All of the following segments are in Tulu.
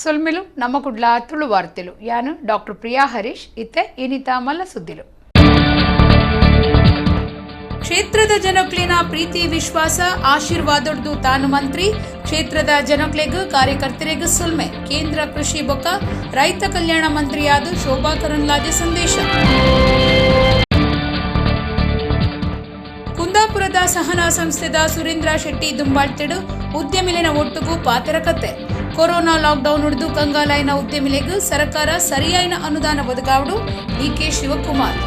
ಸೊಲ್ಮೆಲು. ನಮ್ಮ ಕುಡ್ಲ ತುಳು ವಾರ್ತೆಲು. ಯಾನು ಡಾಕ್ಟರ್ ಪ್ರಿಯಾ ಹರೀಶ್. ಇತ್ತೆ ಇನಿತ ಮಲ್ಲ ಸುದ್ದಿಲು. ಕ್ಷೇತ್ರದ ಜನಕ್ಲೆನ ಪ್ರೀತಿ, ವಿಶ್ವಾಸ, ಆಶೀರ್ವಾದೊಡ್ದು ತಾನು ಮಂತ್ರಿ. ಕ್ಷೇತ್ರದ ಜನಕ್ಲೆಗ್, ಕಾರ್ಯಕರ್ತರಿಗೂ ಸೊಲ್ಮೆ. ಕೇಂದ್ರ ಕೃಷಿ ಬೊಕ್ಕ ರೈತ ಕಲ್ಯಾಣ ಮಂತ್ರಿಯಾದ ಶೋಭಾ ಕರಂದ್ಲಾಜೆ ಸಂದೇಶ. ಕುಂದಾಪುರದ ಸಹನಾ ಸಂಸ್ಥೆದ ಸುರೇಂದ್ರ ಶೆಟ್ಟಿ ದುಂಬಾಳ್ತಿಡು ಉದ್ಯಮಿಲಿನ ಒಟ್ಟುಗು ಪಾತೆರ ಕತೆ. ಕೊರೋನಾ ಲಾಕ್ಡೌನ್ ಉಡ್ದು ಕಂಗಾಲಾಯಿನ ಉದ್ಯಮಿಲೆಗ್ ಸರ್ಕಾರ ಸರಿಯಾಯಿನ ಅನುದಾನ ಒದಗಾವಡು: ಡಿಕೆ ಶಿವಕುಮಾರ್.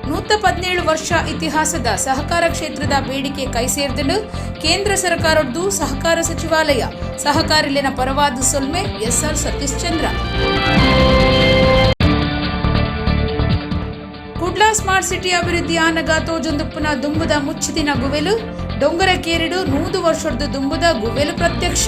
117 ವರ್ಷ ಇತಿಹಾಸದ ಸಹಕಾರ ಕ್ಷೇತ್ರದ ಬೇಡಿಕೆ ಕೈಸೇರ್ದುಂಡು: ಕೇಂದ್ರ ಸರ್ಕಾರದ್ದು ಸಹಕಾರ ಸಚಿವಾಲಯ. ಸಹಕಾರಿಲಿನ ಪರವಾದ ಸೊಲ್ಮೆ: S R Satish Chandra. Kudla smart city ಅಭಿವೃದ್ಧಿ ಆನಗ ತೋಜೊಂದುಪ್ಪುನ ದುಂಬುದ ಮುಚ್ಚಿದಿನ ಗುವೆಲು. ಡೊಂಗರ ಕೇರಿಡು 100 ವರ್ಷದ ದುಂಬುದ ಗುವೆಲು ಪ್ರತ್ಯಕ್ಷ.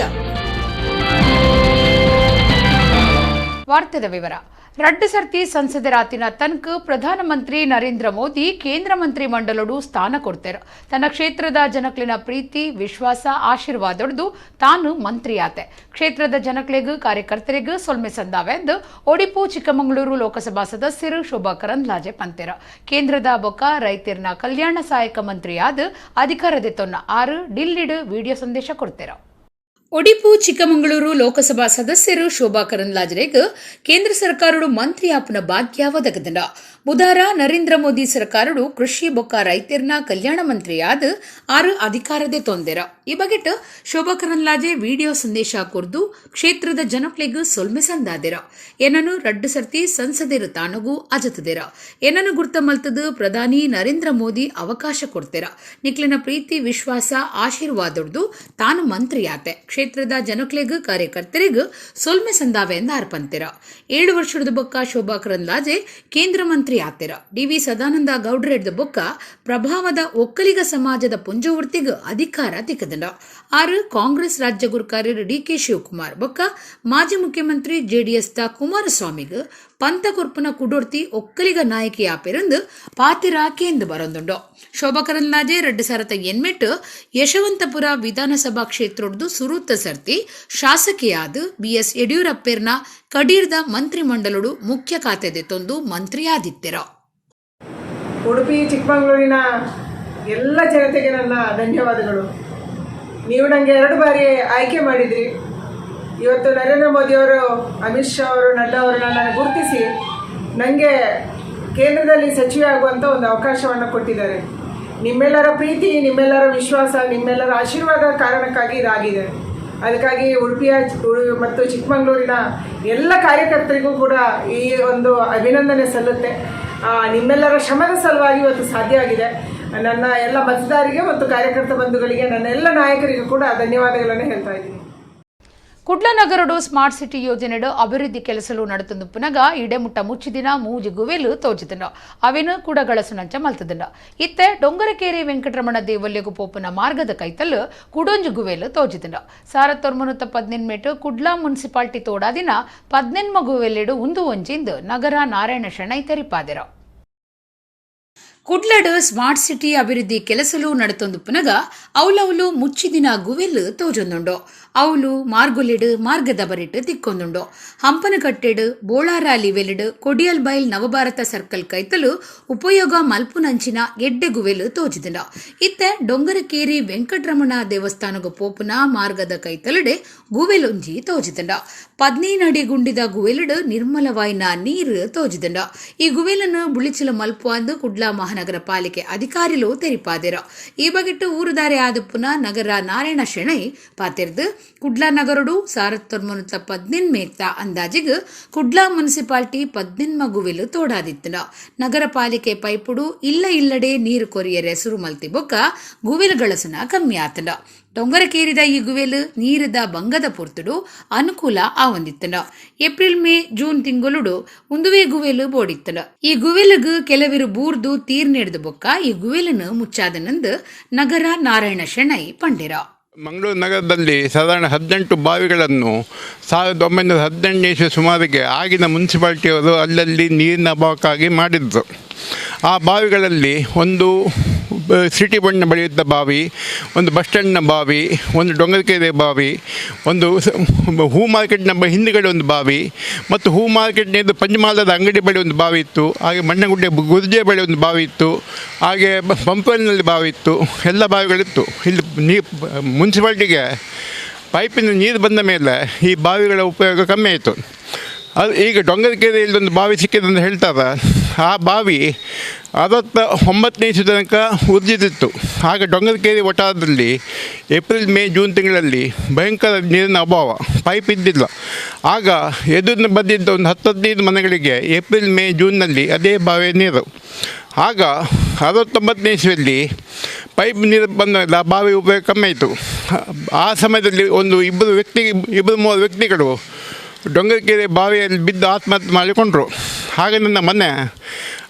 ವಾರ್ತೆದ ವಿವರ. ರಡ್ಡು ಸರ್ತಿ ಸಂಸದರಾತಿನ ತನ್ಕ್ ಪ್ರಧಾನಮಂತ್ರಿ ನರೇಂದ್ರ ಮೋದಿ ಕೇಂದ್ರ ಮಂತ್ರಿ ಮಂಡಲೊಡು ಸ್ಥಾನ ಕೊಡ್ತೇರು. ತನ್ನ ಕ್ಷೇತ್ರದ ಜನಕ್ಲಿನ ಪ್ರೀತಿ, ವಿಶ್ವಾಸ, ಆಶೀರ್ವಾದೊಡ್ದು ತಾನು ಮಂತ್ರಿಯಾತೆ. ಕ್ಷೇತ್ರದ ಜನಕ್ಲೆಗ್, ಕಾರ್ಯಕರ್ತರಿಗೂ ಸೊಲ್ಮೆ ಸಂದಾವೆಂದು ಒಡಿಪು ಚಿಕ್ಕಮಗಳೂರು ಲೋಕಸಭಾ ಸದಸ್ಯರು ಶೋಭಾ ಕರಂದ್ಲಾಜೆ ಪಂತೆರು. ಕೇಂದ್ರದ ಬೊಕ್ಕ ರೈತರ್ನ ಕಲ್ಯಾಣ ಸಹಾಯಕ ಮಂತ್ರಿಯಾದ ಅಧಿಕಾರದ ತೊನ್ನ ಆರು ಡಿಲ್ಲಿಡ್ ವಿಡಿಯೋ ಸಂದೇಶ ಕೊಡ್ತೇರು. ಒಡಿಪು ಚಿಕ್ಕಮಗಳೂರು ಲೋಕಸಭಾ ಸದಸ್ಯರು ಶೋಭಾ ಕರಂದ್ಲಾಜೆರೆಗ್ ಕೇಂದ್ರ ಸರ್ಕಾರಡು ಮಂತ್ರಿ ಆಪುನ ಭಾಗ್ಯ ಒದಗದಂಡ. ಬುಧಾರ ನರೇಂದ್ರ ಮೋದಿ ಸರ್ಕಾರಡು ಕೃಷಿ ಬೊಕ್ಕ ರೈತರ್ನ ಕಲ್ಯಾಣ ಮಂತ್ರಿಯಾದ ಆರು ಅಧಿಕಾರದೆ ತೊಂದೆರ. ಈ ಬಗೆಟ್ ಶೋಭಾ ಕರಂದ್ಲಾಜೆ ವಿಡಿಯೋ ಸಂದೇಶ ಕೊರ್ದು ಕ್ಷೇತ್ರದ ಜನಕ್ಲೆಗ್ ಸೊಲ್ಮೆ ಸಂದಾದೆರ. ಏನನು ರಡ್ಡು ಸರ್ತಿ ಸಂಸದರು ತಾನಗೂ ಅಜತದೆರ. ಏನನು ಗುರ್ತ ಮಲ್ತದು ಪ್ರಧಾನಿ ನರೇಂದ್ರ ಮೋದಿ ಅವಕಾಶ ಕೊಡ್ತೆರ. ನಿಕ್ಲಿನ ಪ್ರೀತಿ, ವಿಶ್ವಾಸ, ಆಶೀರ್ವಾದೊಡ್ದು ತಾನು ಮಂತ್ರಿಯಾತೆ. ಕ್ಷೇತ್ರದ ಜನಕ್ಲೆಗ್, ಕಾರ್ಯಕರ್ತರಿಗ್ ಸೊಲ್ಮೆ ಸಂದಾವೆ ಎಂದು ಅರ್ಪಂತೆರ. 7 ವರ್ಷದ ಬೊಕ್ಕ ಶೋಭಾ ಕರಂದ್ಲಾಜೆ ಕೇಂದ್ರ ಮಂತ್ರಿ ಆತೆರ. ಡಿವಿ ಸದಾನಂದ ಗೌಡ್ರೆಡ್ದ ಬೊಕ್ಕ ಪ್ರಭಾವದ ಒಕ್ಕಲಿಗ ಸಮಾಜದ ಪುಂಜವರ್ತಿಗ್ ಅಧಿಕಾರ ತಿಕ್ಕದಂಡ. ಆರು ಕಾಂಗ್ರೆಸ್ ರಾಜ್ಯ ಗುರುಕಾರ್ಯರು ಡಿಕೆ ಶಿವಕುಮಾರ್ ಬೊಕ್ಕ ಮಾಜಿ ಮುಖ್ಯಮಂತ್ರಿ ಜೆಡಿಎಸ್ ದ ಕುಮಾರಸ್ವಾಮಿಗ್ ಪಂತ ಕೊರ್ಪುನ ಕುಡೊರ್ತಿ ಒಕ್ಕಲಿಗ ನಾಯಕಿ ಆಪೆರಂದು ಪಾತಿರ ಕೇಂದ್ರ ಬರೊಂದುಂಡು. ಶೋಭಾ ಕರಂದ್ಲಾಜೆ 2008ಟ್ ಯಶವಂತಪುರ ವಿಧಾನಸಭಾ ಕ್ಷೇತ್ರದ್ದು ಸುರುತ್ತ ಸರ್ತಿ ಶಾಸಕಿಯಾದ ಬಿಎಸ್ ಯಡಿಯೂರಪ್ಪೆರ್ನ ಕಡೀರ್ದ ಮಂತ್ರಿಮಂಡಲಡು ಮುಖ್ಯ ಖಾತೆ ತೊಂದು ಮಂತ್ರಿಯಾದಿತ್ತೆರ. ಉಡುಪಿ ಚಿಕ್ಕಮಗಳೂರಿನ ಎಲ್ಲ ಜನತೆಗೆ ನನ್ನ ಧನ್ಯವಾದಗಳು. ನೀವು ನನಗೆ ಎರಡು ಬಾರಿ ಆಯ್ಕೆ ಮಾಡಿದ್ರಿ. ಇವತ್ತು ನರೇಂದ್ರ ಮೋದಿಯವರು, ಅಮಿತ್ ಶಾ ಅವರು, ನಡ್ಡಾ ಅವರು ನನ್ನನ್ನು ಗುರುತಿಸಿ ನನಗೆ ಕೇಂದ್ರದಲ್ಲಿ ಸಚಿವೆ ಆಗುವಂಥ ಒಂದು ಅವಕಾಶವನ್ನು ಕೊಟ್ಟಿದ್ದಾರೆ. ನಿಮ್ಮೆಲ್ಲರ ಪ್ರೀತಿ, ನಿಮ್ಮೆಲ್ಲರ ವಿಶ್ವಾಸ, ನಿಮ್ಮೆಲ್ಲರ ಆಶೀರ್ವಾದ ಕಾರಣಕ್ಕಾಗಿ ಇದಾಗಿದೆ. ಅದಕ್ಕಾಗಿ ಉಡುಪಿಯ ಮತ್ತು ಚಿಕ್ಕಮಗಳೂರಿನ ಎಲ್ಲ ಕಾರ್ಯಕರ್ತರಿಗೂ ಕೂಡ ಈ ಒಂದು ಅಭಿನಂದನೆ ಸಲ್ಲುತ್ತೆ. ನಿಮ್ಮೆಲ್ಲರ ಶ್ರಮದ ಸಲುವಾಗಿ ಇವತ್ತು ಸಾಧ್ಯ ಆಗಿದೆ. ನನ್ನ ಎಲ್ಲ ಮತದಾರರಿಗೆ ಮತ್ತು ಕಾರ್ಯಕರ್ತ ಬಂಧುಗಳಿಗೆ, ನನ್ನ ಎಲ್ಲ ನಾಯಕರಿಗೂ ಕೂಡ ಧನ್ಯವಾದಗಳನ್ನು ಹೇಳ್ತಾ ಇದ್ದೀನಿ. ಕುಡ್ಲ ನಗರಡು ಸ್ಮಾರ್ಟ್ ಸಿಟಿ ಯೋಜನೆಡು ಅಭಿವೃದ್ಧಿ ಕೆಲಸಲು ನಡತಂದು ಪುನಗ ಇಡೆಮುಟ್ಟ ಮುಚ್ಚಿದಿನ ಮೂಜಿ ಗುವೆಲು ತೋಜಿದಂಡ. ಅವೇನು ಕೂಡ ಗಳಸುನಂಚ ಮಲ್ತದಂಡ. ಇತ್ತೆ ಡೊಂಗರಕೇರಿ ವೆಂಕಟರಮಣ ದೇವಲ್ಯಗು ಪೋಪುನ ಮಾರ್ಗದ ಕೈತಲ್ಲು ಕುಡೊಂಜು ಗುವೆಲು ತೋಜಿದಂಡ. 1918ಮೇಟು ಕುಡ್ಲ ಮುನ್ಸಿಪಾಲ್ಟಿ ತೋಡಾದಿನ 18 ಗುವೆಲೆಡು ಉಂದು ಒಂಜಿಂದು ನಗರ ನಾರಾಯಣ ಶೆಣೈ ತೆರಿಪಾದೆರ. ಕುಡ್ಲಡು ಸ್ಮಾರ್ಟ್ ಸಿಟಿ ಅಭಿವೃದ್ಧಿ ಕೆಲಸಲು ನಡತೊಂದು ಪುನಗ ಅವಲವಲು ಮುಚ್ಚಿದಿನ ಗುವೆಲ್ ತೋಜೊಂದುಂಡು. ಅವಲು ಮಾರ್ಗೊಲಿಡು, ಮಾರ್ಗದ ಬರಿಟ್ ತಿಕ್ಕೊಂದುಂಡು. ಹಂಪನಕಟ್ಟೆಡು, ಬೋಳಾರ ಲಿವೆಲಿಡು, ಕೊಡಿಯಲ್ ಬೈಲ್ ನವಭಾರತ ಸರ್ಕಲ್ ಕೈತಲು ಉಪಯೋಗ ಮಲ್ಪುನಂಚಿನ ಎಡ್ಡೆ ಗುವೆಲ್ ತೋಜಿದಂಡ. ಇತ್ತೆ ಡೊಂಗರಕೇರಿ ವೆಂಕಟರಮಣ ದೇವಸ್ಥಾನಗ ಪೋಪುನ ಮಾರ್ಗದ ಕೈತಲುಡೆ ಗುವೆಲೊಂಜಿ ತೋಜಿದಂಡ. 15 ಅಡಿ ಗುಂಡಿದ ಗುವೆಲುಡು ನಿರ್ಮಲವಾಯಿನ ನೀರು ತೋಜಿದಂಡ. ಈ ಗುವೆಲನ್ನು ಬುಳಿಚಲು ಮಲ್ಪುವಂದು ಕುಡ್ಲ ಮಹಾನಗರ ಪಾಲಿಕೆ ಅಧಿಕಾರಿಲು ತೆರಿಪಾದೆರ. ಈ ಬಗೆಟ್ಟು ಊರುದಾರೆ ಆದಪ್ಪುನ ನಗರ ನಾರಾಯಣ ಶೆಣೈ ಪಾತೆರ್ದು, ಕುಡ್ಲ ನಗರಡು 1918ಮೇಕ್ತ ಅಂದಾಜಿಗ್ ಕುಡ್ಲ ಮುನ್ಸಿಪಾಲ್ಟಿ 18 ಗುವೆಲು ತೋಡಾದಿತ್ತನ. ನಗರ ಪಾಲಿಕೆ ಪೈಪುಡು ಇಲ್ಲ ಇಲ್ಲಡೆ ನೀರು ಕೊರಿಯರೆ ಸುರು ಮಲ್ತಿ ಬೊಕ್ಕ ಗುವೆಲು ಗಳಸುನ ಕಮ್ಮಿ ಆತಂಡ. ಡೊಂಗರಕೇರಿದ ಈ ಗುವೆಲು ನೀರದ ಬಂಗದ ಪೊರ್ತುಡು ಅನುಕೂಲ ಆವೊಂದಿತ್ತಂಡ. ಏಪ್ರಿಲ್, ಮೇ, ಜೂನ್ ತಿಂಗಳುಡು ಉಂದುವೇ ಗುವೆಲು ಬೋಡಿತ್ತಂಡ. ಈ ಗುವೆಲುಗು ಕೆಲವಿರು ಬೂರ್ದು ತೀರ್ನೆಡ್ದು ಬೊಕ್ಕ ಈ ಗುವೆಲನ್ನು ಮುಚ್ಚಾದನಂದು ನಗರ ನಾರಾಯಣ ಶೆಣೈ ಪಂಡೆರ. ಮಂಗಳೂರು ನಗರದಲ್ಲಿ ಸಾಧಾರಣ 18 ಬಾವಿಗಳನ್ನು 1918ನೇ ಇಸ್ವಿ ಸುಮಾರಿಗೆ ಆಗಿನ ಮುನ್ಸಿಪಾಲ್ಟಿಯವರು ಅಲ್ಲಲ್ಲಿ ನೀರಿನ ಅಭಾವಕ್ಕಾಗಿ ಮಾಡಿದ್ರು. ಆ ಬಾವಿಗಳಲ್ಲಿ ಒಂದು ಸಿಟಿ ಬಣ್ಣ ಬಳಿಯಿದ್ದ ಬಾವಿ, ಒಂದು ಬಸ್ ಸ್ಟ್ಯಾಂಡ್ನ ಬಾವಿ, ಒಂದು ಡೊಂಗರಕೆರೆ ಬಾವಿ, ಒಂದು ಹೂ ಮಾರ್ಕೆಟ್ನ ಹಿಂದುಗಡೆ ಒಂದು ಬಾವಿ, ಮತ್ತು ಹೂ ಮಾರ್ಕೆಟ್ನಿಂದ ಪಂಚಮಾಲದ ಅಂಗಡಿ ಬಳಿ ಒಂದು ಬಾವಿ ಇತ್ತು. ಹಾಗೆ ಮಣ್ಣಗುಡ್ಡೆ ಗುರ್ಜೆ ಬಳಿ ಒಂದು ಬಾವಿ ಇತ್ತು. ಹಾಗೆ ಪಂಪಲ್ನಲ್ಲಿ ಬಾವಿ ಇತ್ತು. ಎಲ್ಲ ಬಾವಿಗಳಿತ್ತು. ಇಲ್ಲಿ ಮುನ್ಸಿಪಾಲ್ಟಿಗೆ ಪೈಪಿನ ನೀರು ಬಂದ ಮೇಲೆ ಈ ಬಾವಿಗಳ ಉಪಯೋಗ ಕಮ್ಮಿ ಆಯಿತು. ಅದು ಈಗ ಡೊಂಗರಕೆರೆಯಲ್ಲಿ ಒಂದು ಬಾವಿ ಸಿಕ್ಕಿದೆ ಅಂತ ಹೇಳ್ತಾರೆ. ಆ ಬಾವಿ 69ನೇ ಇಸ್ವಿ ತನಕ ಉರ್ಜಿತಿತ್ತು. ಆಗ ಡೊಂಗರಕೆರೆ ವಠಾರದಲ್ಲಿ ಏಪ್ರಿಲ್, ಮೇ, ಜೂನ್ ತಿಂಗಳಲ್ಲಿ ಭಯಂಕರ ನೀರಿನ ಅಭಾವ, ಪೈಪ್ ಇದ್ದಿಲ್ಲ. ಆಗ ಎದುರಿನ ಬದಿದ್ದ ಒಂದು 10-15 ಮನೆಗಳಿಗೆ ಏಪ್ರಿಲ್, ಮೇ, ಜೂನ್ನಲ್ಲಿ ಅದೇ ಬಾವಿಯ ನೀರು. ಆಗ 69ನೇ ಇಸ್ವಿಯಲ್ಲಿ ಪೈಪ್ ನೀರು ಬಂದ ಮೇಲೆ ಆ ಬಾವಿ ಉಪಯೋಗ ಕಮ್ಮಿ ಆಯಿತು. ಆ ಸಮಯದಲ್ಲಿ ಒಂದು ಇಬ್ಬರು ವ್ಯಕ್ತಿ, ಇಬ್ಬರು ಮೂವರು ವ್ಯಕ್ತಿಗಳು ಡೊಂಗರಕೆರೆ ಬಾವಿಯಲ್ಲಿ ಬಿದ್ದು ಆತ್ಮಹತ್ಯೆ ಮಾಡಿಕೊಂಡರು. ಹಾಗೆ ನನ್ನ ಮನೆ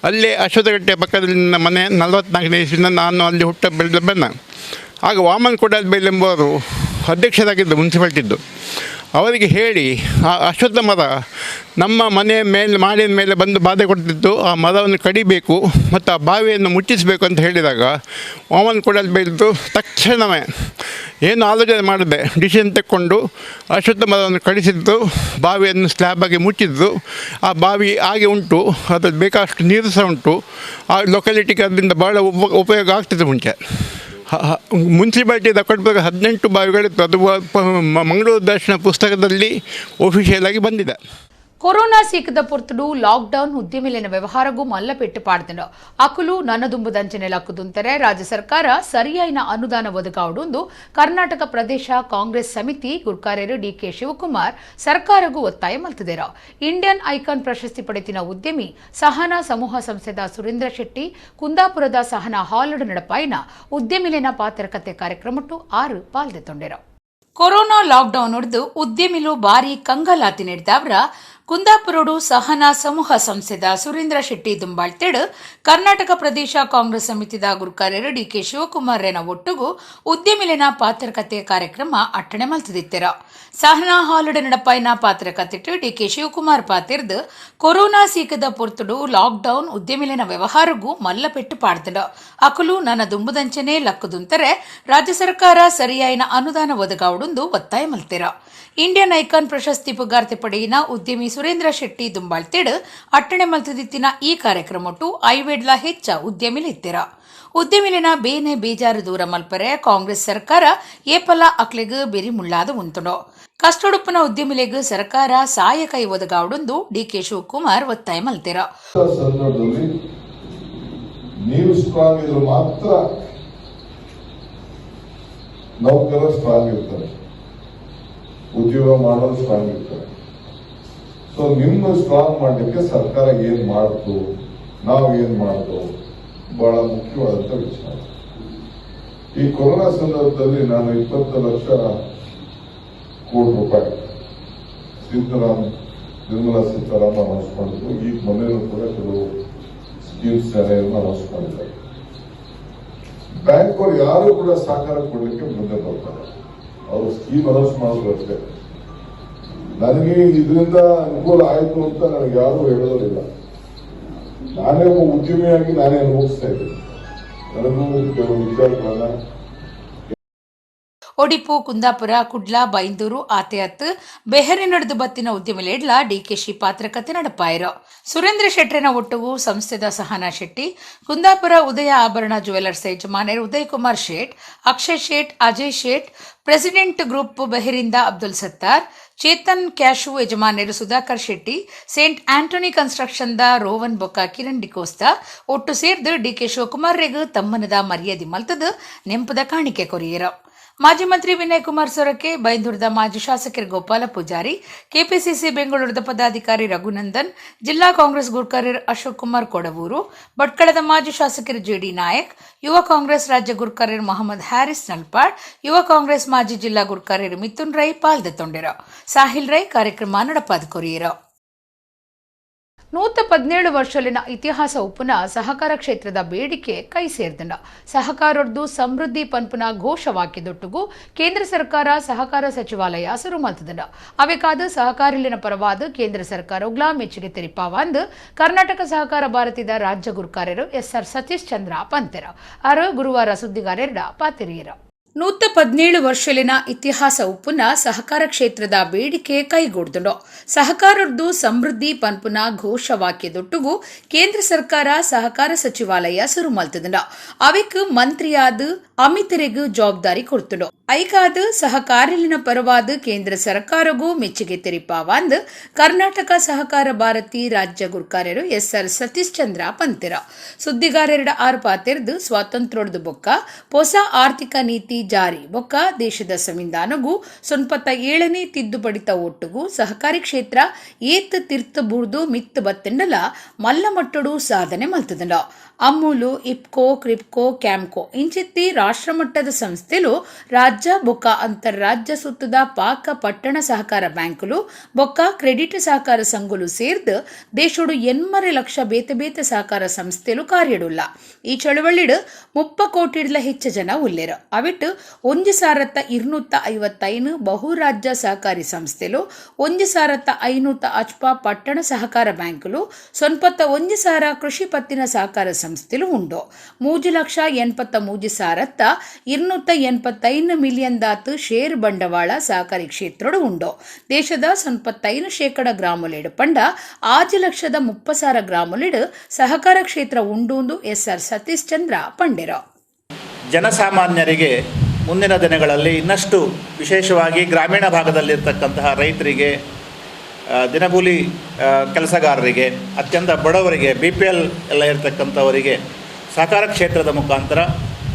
ಅಲ್ಲೇ ಅಶ್ವತ್ಥಕಟ್ಟೆ ಪಕ್ಕದಲ್ಲಿ ನನ್ನ ಮನೆ. 44ನೇ ಇಸ್ವಿಯಿಂದ ನಾನು ಅಲ್ಲಿ ಹುಟ್ಟ ಬೆಳೆದ ಬಂದ. ಆಗ ವಾಮನ್ ಕೊಡಲ್ಬೇಲ್ ಎಂಬುವರು ಅಧ್ಯಕ್ಷರಾಗಿದ್ದರು ಮುನ್ಸಿಪಾಲ್ಟಿದ್ದು. ಅವರಿಗೆ ಹೇಳಿ ಆ ಅಶ್ವತ್ಥ ಮರ ನಮ್ಮ ಮನೆಯ ಮೇಲೆ ಮಾಡಿದ ಮೇಲೆ ಬಂದು ಬಾಧೆ ಕೊಡ್ತಿತ್ತು, ಆ ಮರವನ್ನು ಕಡಿಬೇಕು ಮತ್ತು ಆ ಬಾವಿಯನ್ನು ಮುಚ್ಚಿಸಬೇಕು ಅಂತ ಹೇಳಿದಾಗ ವಾಮನ್ ಕೊಡಲ್ಬೇಲ್ದು ತಕ್ಷಣವೇ ಏನು ಆಲೋಚನೆ ಮಾಡದೆ ಡಿಸಿಷನ್ ತೆಕ್ಕೊಂಡು ಅಶ್ವತ್ಥ ಮರವನ್ನು ಕಡಿಸಿದ್ದು, ಬಾವಿಯನ್ನು ಸ್ಲ್ಯಾಬಾಗಿ ಮುಚ್ಚಿದ್ದು. ಆ ಬಾವಿ ಹಾಗೆ ಉಂಟು, ಅದರಲ್ಲಿ ಬೇಕಾದಷ್ಟು ನೀರು ಸಹ ಉಂಟು. ಆ ಲೊಕ್ಯಾಲಿಟಿಗೆ ಅದರಿಂದ ಭಾಳ ಉಪಯೋಗ ಆಗ್ತಿತ್ತು ಮುಂಚೆ. ಮುನ್ಸಿಪಾಲ್ಟಿ ರೆಕಾರ್ಡ್ ಪ್ರಕಾರ 18 ಬಾವಿಗಳಿತ್ತು. ಅದು ಮಂಗಳೂರು ದರ್ಶನ ಪುಸ್ತಕದಲ್ಲಿ ಒಫಿಷಿಯಲ್ ಆಗಿ ಬಂದಿದೆ. ಕೊರೋನಾ ಸೀಕದ ಪೊರ್ತುಡು ಲಾಕ್ಡೌನ್ ಉದ್ಯಮಿಲಿನ ವ್ಯವಹಾರಗೂ ಮಲ್ಲ ಪೆಟ್ಟು ಪಾಡ್ದನು. ಅಕುಲು ನನ್ನದುಂಬುದಂಚನೆ ಲಕ್ಕುದುಂತರೆ ರಾಜ್ಯ ಸರ್ಕಾರ ಸರಿಯಾಯಿನ ಅನುದಾನ ಒದಗಾವುಡುಂದು ಕರ್ನಾಟಕ ಪ್ರದೇಶ ಕಾಂಗ್ರೆಸ್ ಸಮಿತಿ ಗುರ್ಕಾರ್ಯರು ಡಿಕೆ ಶಿವಕುಮಾರ್ ಸರ್ಕಾರಗೂ ಒತ್ತಾಯ ಮಲ್ತುದೆರು. ಇಂಡಿಯನ್ ಐಕಾನ್ ಪ್ರಶಸ್ತಿ ಪಡೆತಿನ ಉದ್ಯಮಿ ಸಹನಾ ಸಮೂಹ ಸಂಸ್ಥೆದ ಸುರೇಂದ್ರ ಶೆಟ್ಟಿ ಕುಂದಾಪುರದ ಸಹನಾ ಹಾಲ್ಡ್ ನಡಪಾಯಿನ ಉದ್ಯಮಿಲಿನ ಪಾತ್ರಕತೆ ಕಾರ್ಯಕ್ರಮಟ್ಟು ಆರು ಪಾಲ್ದೆ ತೊಂಡೆರು. ಕೊರೋನಾ ಲಾಕ್ಡೌನ್ ಹೊಡೆದು ಉದ್ಯಮಿಲು ಬಾರಿ ಕಂಗಲಾತಿ ನೀಡಿದವರ ಕುಂದಾಪುರೋಡು ಸಹನಾ ಸಮೂಹ ಸಂಸ್ಥೆದ ಸುರೇಂದ್ರ ಶೆಟ್ಟಿ ದುಂಬಾಳ್ತೇಡು ಕರ್ನಾಟಕ ಪ್ರದೇಶ ಕಾಂಗ್ರೆಸ್ ಸಮಿತಿದ ಗುರುಕಾರ್ಯರು ಡಿಕೆ ಶಿವಕುಮಾರ್ ರೇನ ಒಟ್ಟುಗು ಉದ್ಯಮಿಲಿನ ಪಾತ್ರಕತೆ ಕಾರ್ಯಕ್ರಮ ಅಟ್ಟಣೆ ಮಲ್ತದಿತ್ತೆರ. ಸಹನಾ ಹಾಲುಡ ನಡಪಾಯಿನ ಪಾತ್ರಕತೆಟ್ಟು ಡಿಕೆ ಶಿವಕುಮಾರ್ ಪಾತಿರ್ದು ಕೊರೋನಾ ಸೀಕದ ಪೊರ್ತುಡು ಲಾಕ್ಡೌನ್ ಉದ್ಯಮಿಲಿನ ವ್ಯವಹಾರಗೂ ಮಲ್ಲ ಪೆಟ್ಟು ಪಾಡ್ದನು. ಅಕುಲು ನನ್ನ ದುಂಬುದಂಚನೆ ಲಕ್ಕುದುಂತರೆ ರಾಜ್ಯ ಸರ್ಕಾರ ಸರಿಯಾಯಿನ ಅನುದಾನ ಒದಗಾವುಡುಂದು ಒತ್ತಾಯ ಮಲ್ತೆರ. ಇಂಡಿಯನ್ ಐಕಾನ್ ಪ್ರಶಸ್ತಿ ಪುಗಾರ್ತೆ ಪಡೆಯಿನ ಉದ್ಯಮಿ ಸುರೇಂದ್ರ ಶೆಟ್ಟಿ ದುಂಬಾಳ್ತೇಡು ಅಟ್ಟಣೆ ಮಲ್ತದಿತ್ತಿನ ಈ ಕಾರ್ಯಕ್ರಮಟ್ಟು ಐವೇಡ್ಲ ಹೆಚ್ಚ ಉದ್ಯಮಿಲಿತ್ತೆರ. ಉದ್ಯಮಿಲಿನ ಬೇನೆ ಬೇಜಾರು ದೂರ ಮಲ್ಪರೆ ಕಾಂಗ್ರೆಸ್ ಸರ್ಕಾರ ಏಪಲ ಅಕ್ಲೆಗ್ ಬೆರಿ ಮುಳ್ಳಾದ ಉಂತುಂಡು. ಕಷ್ಟೊಡುಪ್ಪುನ ಉದ್ಯಮಿಲೆಗ್ ಸರ್ಕಾರ ಸಾಯ ಕೈ ಒದಗಾವುಡುಂದು ಡಿಕೆ ಶಿವಕುಮಾರ್ ಒತ್ತಾಯ ಮಲ್ತೆರ. ಸಂದರ್ಭದಲ್ಲಿ ನೀವು ಸ್ಟ್ರಾಂಗ್ ಇದ್ರೆ ಮಾತ್ರ ನೌಕರ ಸ್ಟ್ರಾಂಗ್ ಇರ್ತಾರೆ, ಉದ್ಯೋಗ ಮಾಡೋರು ಸ್ಟ್ರಾಂಗ್ ಇರ್ತಾರೆ. ಸೊ ನಿಮ್ಮ ಸ್ಟ್ರಾಂಗ್ ಮಾಡಲಿಕ್ಕೆ ಸರ್ಕಾರ ಏನ್ ಮಾಡ್ತು, ನಾವು ಏನ್ ಮಾಡ್ತು, ಬಹಳ ಮುಖ್ಯವಾದಂತ ವಿಚಾರ. ಈ ಕೊರೋನಾ ಸಂದರ್ಭದಲ್ಲಿ ನಾನು 20 ಲಕ್ಷ ಕೋಟಿ ರೂಪಾಯಿ ನಿರ್ಮಲಾ ಸೀತಾರಾಮನ್ ಅನೌನ್ಸ್ ಮಾಡಿದ್ರು. ಈಗ ಮೊನ್ನೆನೂ ಕೂಡ ಕೆಲವು ಸ್ಕೀಮ್ಸ್ ಅನೌನ್ಸ್ ಮಾಡಿದ್ದಾರೆ. ಬ್ಯಾಂಕ್ ಅವರು ಯಾರು ಕೂಡ ಸಹಕಾರ ಕೊಡ್ಲಿಕ್ಕೆ ಮುಂದೆ ಬರ್ತಾರೆ. ಅವರು ಸ್ಕೀಮ್ ಅನೌನ್ಸ್ ಮಾಡಿದ್ರು ಅಷ್ಟೇ. ನನಗೆ ಇದರಿಂದ ಅನುಕೂಲ ಆಯಿತು ಅಂತ ನನಗೆ ಯಾರು ಹೇಳೋದಿಲ್ಲ. ನಾನೇ ಒಬ್ಬ ಉದ್ಯಮಿಯಾಗಿ ನಾನೇ ಅನುಭವಿಸ್ತಾ ಇದ್ದೀನಿ. ನನಗೂ ಕೆಲವು ವಿಚಾರಗಳನ್ನ ಒಡಿಪು, ಕುಂದಾಪುರ, ಕುಡ್ಲ, ಬೈಂದೂರು, ಆತೆಯತ್ ಬೆಹರಿ ನಡೆದು ಬತ್ತಿನ ಉದ್ಯಮಿಲೇಡ್ಲ ಡಿಕೆಶಿ ಪಾತ್ರಕತೆ ನಡಪಾಯರು. ಸುರೇಂದ್ರ ಶೆಟ್ಟರಿನ ಒಟ್ಟುಗು ಸಂಸ್ಥೆದ ಸಹನಾ ಶೆಟ್ಟಿ, ಕುಂದಾಪುರ ಉದಯ ಆಭರಣ ಜುವೆಲ್ಲರ್ಸ್ ಯಜಮಾನರು ಉದಯ್ ಕುಮಾರ್ ಶೇಟ್, ಅಕ್ಷಯ್ ಶೇಟ್, ಅಜಯ್ ಶೇಟ್, ಪ್ರೆಸಿಡೆಂಟ್ ಗ್ರೂಪ್ ಬೆಹರಿಂದ ಅಬ್ದುಲ್ ಸತ್ತಾರ್, ಚೇತನ್ ಕ್ಯಾಶು ಯಜಮಾನರು ಸುಧಾಕರ್ ಶೆಟ್ಟಿ, ಸೇಂಟ್ ಆಂಟೋನಿ ಕನ್ಸ್ಟ್ರಕ್ಷನ್ದ ರೋವನ್ ಬೊಕ್ಕ ಕಿರಣ್ ಡಿಕೋಸ್ತಾ ಒಟ್ಟು ಸೇರ್ದು ಡಿಕೆ ಶಿವಕುಮಾರ್ ರೆಗ್ ತಮ್ಮನದ ಮರ್ಯಾದೆ ಮಲ್ತದು ನೆಂಪದ ಕಾಣಿಕೆ ಕೊರಿಯರು. ಮಾಜಿ ಮಂತ್ರಿ ವಿನಯ್ ಕುಮಾರ್ ಸೊರಕೆ, ಬೈಂದೂರದ ಮಾಜಿ ಶಾಸಕರು ಗೋಪಾಲ ಪೂಜಾರಿ, ಕೆಪಿಸಿಸಿ ಬೆಂಗಳೂರದ ಪದಾಧಿಕಾರಿ ರಘುನಂದನ್, ಜಿಲ್ಲಾ ಕಾಂಗ್ರೆಸ್ ಗುರ್ಕಾರ್ಯರು ಅಶೋಕ್ ಕುಮಾರ್ ಕೊಡವೂರು, ಭಟ್ಕಳದ ಮಾಜಿ ಶಾಸಕರು ಜೆಡಿ ನಾಯಕ್, ಯುವ ಕಾಂಗ್ರೆಸ್ ರಾಜ್ಯ ಗುರ್ಕಾರ್ಯರು ಮೊಹಮ್ಮದ್ ಹ್ಯಾರಿಸ್ ನಲ್ಪಾಡ್, ಯುವ ಕಾಂಗ್ರೆಸ್ ಮಾಜಿ ಜಿಲ್ಲಾ ಗುರ್ಕಾರ್ಯರು ಮಿಥುನ್ ರೈ ಪಾಲ್ದೆ ತೊಂಡೆರು. ಸಾಹಿಲ್ ರೈ ಕಾರ್ಯಕ್ರಮ ನಡಪಾದ ಕೊರಿಯರು. 117 ವರ್ಷಲಿನ ಇತಿಹಾಸ ಉಪ್ಪುನ ಸಹಕಾರ ಕ್ಷೇತ್ರದ ಬೇಡಿಕೆ ಕೈ ಸೇರ್ದಂಡ. ಸಹಕಾರೊಡ್ದು ಸಮೃದ್ಧಿ ಪನ್ಪುನ ಘೋಷವಾಕ್ಯದೊಟ್ಟುಗು ಕೇಂದ್ರ ಸರ್ಕಾರ ಸಹಕಾರ ಸಚಿವಾಲಯ ಸುರು ಮಲ್ತದಂಡ. ಅವೆಕಾದ ಸಹಕಾರಿಲಿನ ಪರವಾದ ಕೇಂದ್ರ ಸರ್ಕಾರೊಗ್ಲಾ ಮೆಚ್ಚುಗೆ ತೆರಿಪಾವಂದು ಕರ್ನಾಟಕ ಸಹಕಾರ ಭಾರತಿದ ರಾಜ್ಯ ಗುರುಕಾರ್ಯರು ಎಸ್ ಆರ್ ಸತೀಶ್ ಚಂದ್ರ ಪಂತೆರ ಅರು ಗುರುವಾರ ಸುದ್ದಿಗಾರರ ಪಾತಿರಿಯರ. 117 ವರ್ಷಲಿನ ಇತಿಹಾಸ ಉಪ್ಪುನ ಸಹಕಾರ ಕ್ಷೇತ್ರದ ಬೇಡಿಕೆ ಕೈಗೂಡ್ದುಂಡು. ಸಹಕಾರದ್ದು ಸಮೃದ್ಧಿ ಪನ್ಪುನ ಘೋಷವಾಕ್ಯದೊಟ್ಟುಗು ಕೇಂದ್ರ ಸರ್ಕಾರ ಸಹಕಾರ ಸಚಿವಾಲಯ ಸುರು ಮಲ್ತದುಂಡು. ಅವೆಕ್ ಮಂತ್ರಿಯಾದ ಅಮಿತರೆಗ್ ಜವಾಬ್ದಾರಿ ಕೊಡ್ತುಂಡು. ಐಕಾದ ಸಹಕಾರಿಲಿನ ಪರವಾದ ಕೇಂದ್ರ ಸರ್ಕಾರಗೂ ಮೆಚ್ಚುಗೆ ತೆರಿಪಾವಂದ್ ಕರ್ನಾಟಕ ಸಹಕಾರ ಭಾರತಿ ರಾಜ್ಯ ಗುರ್ಕಾರ್ಯರು ಎಸ್ ಆರ್ ಸತೀಶ್ ಚಂದ್ರ ಪಂತೆರ. ಸುದ್ದಿಗಾರರ ಆರ್ಪಾತೆರ್ದು ಸ್ವಾತಂತ್ರ್ಯದ ಬೊಕ್ಕ ಹೊಸ ಆರ್ಥಿಕ ನೀತಿ ಜಾರಿ ಬೊಕ್ಕ ದೇಶದ ಸಂವಿಧಾನಗೂ 97ನೇ ತಿದ್ದುಪಡಿತ ಒಟ್ಟುಗು ಸಹಕಾರಿ ಕ್ಷೇತ್ರ ಏತ್ ತಿರ್ತ ಬೂರ್ದು ಮಿತ್ ಬತ್ತೆಂಡಲ ಮಲ್ಲಮಟ್ಟಡು ಸಾಧನೆ ಮಲ್ತದಂಡ. ಅಮೂಲು, ಇಪ್ಕೋ, ಕ್ರಿಪ್ಕೋ, ಕ್ಯಾಂಪ್ಕೋ ಇಂಚಿತ್ತಿ ರಾಷ್ಟ್ರಮಟ್ಟದ ಸಂಸ್ಥೆಲು ರಾಜ್ಯ ಬೊಕ್ಕ ಅಂತರ್ರಾಜ್ಯ ಸುತ್ತದ ಪಾಕ ಪಟ್ಟಣ ಸಹಕಾರ ಬ್ಯಾಂಕುಲು ಬೊಕ್ಕ ಕ್ರೆಡಿಟ್ ಸಹಕಾರ ಸಂಘಲು ಸೇರ್ದು ದೇಶೋಡು 80 ಲಕ್ಷ ಬೇತೆ ಬೇತೆ ಸಹಕಾರ ಸಂಸ್ಥೆಲು ಕಾರ್ಯಡುಲ್ಲ. ಈ ಚಳವಳಿಡು 30 ಕೋಟಿಡ್ಲ ಹೆಚ್ಚು ಜನ ಉಲ್ಲೇರು. ಅವಿಟ್ಟು 1255 ಬಹುರಾಜ್ಯ ಸಹಕಾರಿ ಸಂಸ್ಥೆಲು, 1550 ಪಟ್ಟಣ ಸಹಕಾರ ಬ್ಯಾಂಕುಲು, 91,000 ಕೃಷಿ ಪತ್ತಿನ ಸಹಕಾರ ಸಂಸ್ಥೆಲು ಉಂಡು. 3,83,285 ಮಿಲಿಯನ್ ದಾತು ಶೇರ್ ಬಂಡವಾಳ ಸಹಕಾರಿ ಕ್ಷೇತ್ರಡು ಉಂಡು. ದೇಶದ 95% ಗ್ರಾಮಲೆಡು ಪಂಡ 6,30,000 ಗ್ರಾಮಲೆಡು ಸಹಕಾರ ಕ್ಷೇತ್ರ ಉಂಡು ಎಸ್ ಆರ್ ಸತೀಶ್ ಚಂದ್ರ ಪಂಡೆರ. ಜನಸಾಮಾನ್ಯರಿಗೆ ಮುಂದಿನ ದಿನಗಳಲ್ಲಿ ಇನ್ನಷ್ಟು ವಿಶೇಷವಾಗಿ ಗ್ರಾಮೀಣ ಭಾಗದಲ್ಲಿರ್ತಕ್ಕಂತಹ ರೈತರಿಗೆ, ದಿನಗೂಲಿ ಕೆಲಸಗಾರರಿಗೆ, ಅತ್ಯಂತ ಬಡವರಿಗೆ, BPL ಎಲ್ಲ ಇರ್ತಕ್ಕಂಥವರಿಗೆ ಸಹಕಾರ ಕ್ಷೇತ್ರದ ಮುಖಾಂತರ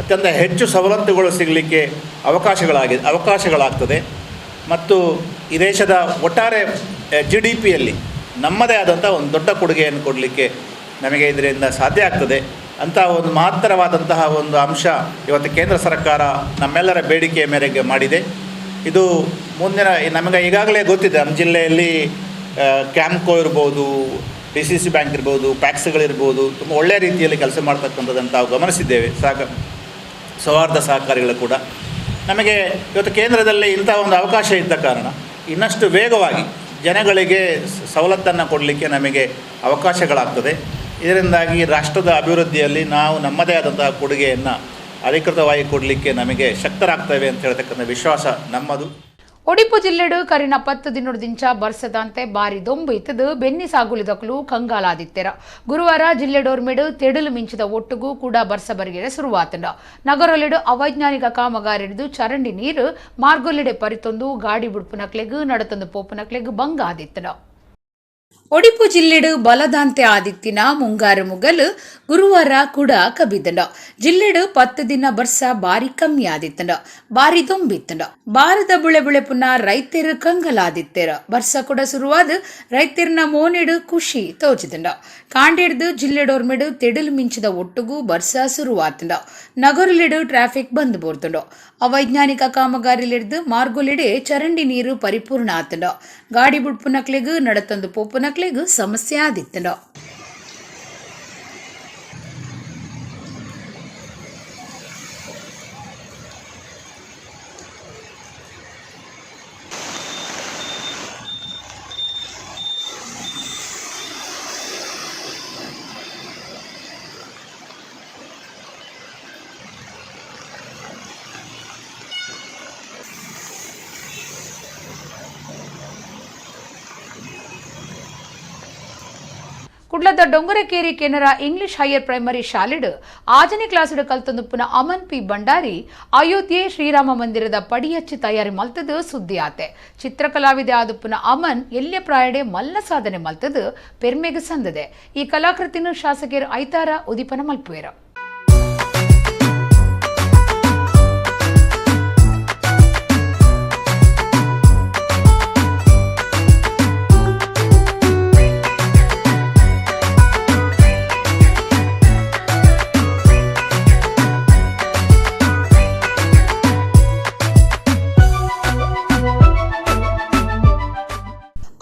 ಅತ್ಯಂತ ಹೆಚ್ಚು ಸವಲತ್ತುಗಳು ಸಿಗಲಿಕ್ಕೆ ಅವಕಾಶಗಳಾಗ್ತದೆ. ಮತ್ತು ಈ ದೇಶದ ಒಟ್ಟಾರೆ GDPಯಲ್ಲಿ ನಮ್ಮದೇ ಆದಂಥ ಒಂದು ದೊಡ್ಡ ಕೊಡುಗೆಯನ್ನು ಕೊಡಲಿಕ್ಕೆ ನಮಗೆ ಇದರಿಂದ ಸಾಧ್ಯ ಆಗ್ತದೆ ಅಂತ ಒಂದು ಮಹತ್ತರವಾದಂತಹ ಒಂದು ಅಂಶ ಇವತ್ತು ಕೇಂದ್ರ ಸರ್ಕಾರ ನಮ್ಮೆಲ್ಲರ ಬೇಡಿಕೆಯ ಮೇರೆಗೆ ಮಾಡಿದೆ. ಇದು ಮುಂದಿನ ನಮಗೆ ಈಗಾಗಲೇ ಗೊತ್ತಿದೆ, ನಮ್ಮ ಜಿಲ್ಲೆಯಲ್ಲಿ ಕ್ಯಾಂಪ್ಕೋ ಇರ್ಬೋದು, DCC bank ಇರ್ಬೋದು, ಪ್ಯಾಕ್ಸ್ಗಳಿರ್ಬೋದು, ತುಂಬ ಒಳ್ಳೆಯ ರೀತಿಯಲ್ಲಿ ಕೆಲಸ ಮಾಡ್ತಕ್ಕಂಥದ್ದನ್ನು ತಾವು ಗಮನಿಸಿದ್ದೇವೆ. ಸೌಹಾರ್ದ ಸಹಕಾರಿಗಳು ಕೂಡ ನಮಗೆ ಇವತ್ತು ಕೇಂದ್ರದಲ್ಲಿ ಇಂಥ ಒಂದು ಅವಕಾಶ ಇದ್ದ ಕಾರಣ ಇನ್ನಷ್ಟು ವೇಗವಾಗಿ ಜನಗಳಿಗೆ ಸವಲತ್ತನ್ನು ಕೊಡಲಿಕ್ಕೆ ನಮಗೆ ಅವಕಾಶಗಳಾಗ್ತದೆ. ಇದರಿಂದಾಗಿ ರಾಷ್ಟ್ರದ ಅಭಿವೃದ್ಧಿಯಲ್ಲಿ ನಾವು ನಮ್ಮದೇ ಆದಂತಹ ಕೊಡುಗೆಯನ್ನು ಅಧಿಕೃತವಾಗಿ ಕೊಡಲಿಕ್ಕೆ ನಮಗೆ ಶಕ್ತರಾಗ್ತೇವೆ ಅಂತ ಹೇಳ್ತಕ್ಕಂಥ ವಿಶ್ವಾಸ ನಮ್ಮದು. ಒಡಿಪು ಜಿಲ್ಲೆಡು ಕರಿನ 10 ದಿನದಿಂಚ ಬರ್ಸದಂತೆ ಬಾರಿ ದೊಂಬು ಇತ್ತದು ಬೆನ್ನಿ ಸಾಗುಲಿದಕಲು ಕಂಗಾಲಾದಿತ್ತೆರ. ಗುರುವಾರ ಜಿಲ್ಲೆಡೋರ್ಮೆಡು ತೆಡಲು ಮಿಂಚಿದ ಒಟ್ಟುಗೂ ಕೂಡ ಬರ್ಸ ಬರಿಗೆರೆ ಶುರುವಾತಂಡ. ನಗರೊಲೆಡು ಅವೈಜ್ಞಾನಿಕ ಕಾಮಗಾರಿಡಿದು ಚರಂಡಿ ನೀರು ಮಾರ್ಗೊಲೆಡೆ ಪರಿತೊಂದು ಗಾಡಿ ಬುಡ್ಪುನಕ್ಲೆಗ್ ನಡತೊಂದು ಪೋಪುನಕ್ಲೆಗ್ ಬಂಗ ಆದಿತ್ತನ. ಒಡಿಪು ಜಿಲ್ಲೆಡು ಬಲದಾಂತೆ ಆದಿತ್ತಿನ ಮುಂಗಾರು ಮುಗಲು ಗುರುವಾರ ಕೂಡ ಕಬಿದಂಡ. ಜಿಲ್ಲೆಡು 10 ದಿನ ಬರ್ಸ ಬಾರಿ ಕಮ್ಮಿ ಆದಿತ್ತಂಡ, ಬಾರಿ ದೊಂಬಿತ್ತಂಡ. ಬಾರದ ಬುಳೆ ಬುಳೆ ಪುನಃ ರೈತರು ಕಂಗಲಾದಿತ್ತೆರ. ಬರ್ಸ ಕೂಡ ಶುರುವಾದ ರೈತರ್ನ ಮೋನೆಡು ಖುಷಿ ತೋಚಿದಂಡ. ಕಾಂಡೆಡ್ದು ಜಿಲ್ಲೆಡೋರ್ಮೆಡು ತೆಡಲು ಮಿಂಚಿದ ಒಟ್ಟುಗೂ ಬರ್ಸ ಶುರುವಾತಂಡ. ನಗರಲಿಡು ಟ್ರಾಫಿಕ್ ಬಂದ್ ಬೋರ್ತಂಡ. ಅವೈಜ್ಞಾನಿಕ ಕಾಮಗಾರಿಲಿಡ್ದು ಮಾರ್ಗೊಲಿಡೆ ಚರಂಡಿ ನೀರು ಪರಿಪೂರ್ಣ ಆತಂಡ. ಗಾಡಿ ಬುಡ್ಪುನಕ್ಲೆಗ್ ನಡತಂದು ಪೋಪುನಕ್ಲೆಗ್ ಸಮಸ್ಯೆ ಆದಿತ್ತಂಡ. ಕುಡ್ಲದ Dongarakeri Canara English higher primary ಶಾಲೆಡ್ 6ನೇ ಕ್ಲಾಸ್ಡ್ ಕಲ್ತೊಂದುಪ್ಪುನ ಅಮನ್ ಪಿ ಭಂಡಾರಿ ಅಯೋಧ್ಯೆ ಶ್ರೀರಾಮ ಮಂದಿರದ ಪಡಿಯಚ್ಚಿ ತಯಾರಿ ಮಲ್ತದು ಸುದ್ದಿ ಆತೆ. ಚಿತ್ರಕಲಾವಿದೆ ಆದುಪ್ಪುನ ಅಮನ್ ಎಲ್ಯ ಪ್ರಾಯಡೆ ಮಲ್ಲ ಸಾಧನೆ ಮಲ್ತದು ಪೆರ್ಮೆಗ್ ಸಂದದೆ. ಈ ಕಲಾಕೃತಿನ ಶಾಸಕರು ಐತಾರ ಉದೀಪನ ಮಲ್ಪುವೆರ.